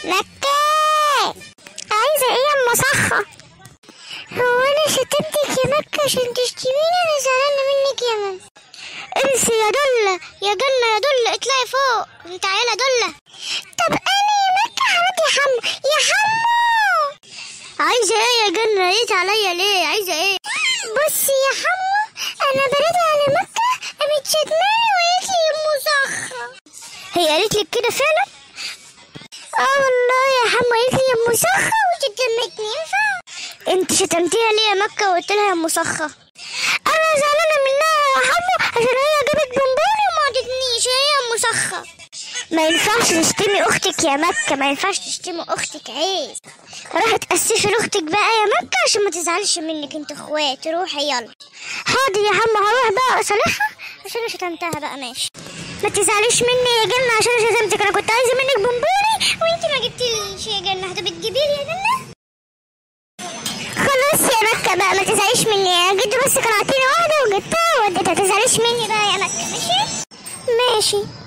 مكة عايزة ايه يا ام صخة؟ هو انا شتمتك يا مكة عشان تشتميني؟ انا زعلانة منك يا ماما. امسي يا دلة يا جنة يا دلة، اطلعي فوق انت عيلة دلة. طب انا يا مكة حماتي يا حمو، يا حمو عايزة ايه يا جنة؟ قيت عليا ليه؟ عايزة ايه؟ بصي يا حمو، انا بريت على مكة قامت شتماني وقالت لي يا ام صخة. هي قالت لك كده فعلا؟ اه والله يا حمو قالت لي يا ام صخة وشتمتني. ينفع؟ انت شتمتيها ليه يا مكة وقلت لها يا ام صخة؟ انا زعلانة منها يا حمو عشان هي جابت بونبوني وما ادتنيش، هي ام صخة. ما ينفعش تشتمي اختك يا مكة، ما ينفعش تشتمي اختك، عيب. روحي تأسفي لاختك بقى يا مكة عشان ما تزعلش منك، انت اخوات. روحي يلا. حاضر يا حمو، هروح بقى اصالحها عشان انا شتمتها بقى. ماشي، ما تزعليش مني يا جنة عشان شتمتك، انا كنت عايزة منك بونبوني وانت ما جبتليش يا جنة. هتبقي تجيبيلي يا جنة؟ خلاص يا مكة بقى ما تزعليش مني يا جدو، بس كان عاطيني واحدة وجبتها واديتها. ما تزعليش مني بقى يا مكة، ماشي؟ ماشي.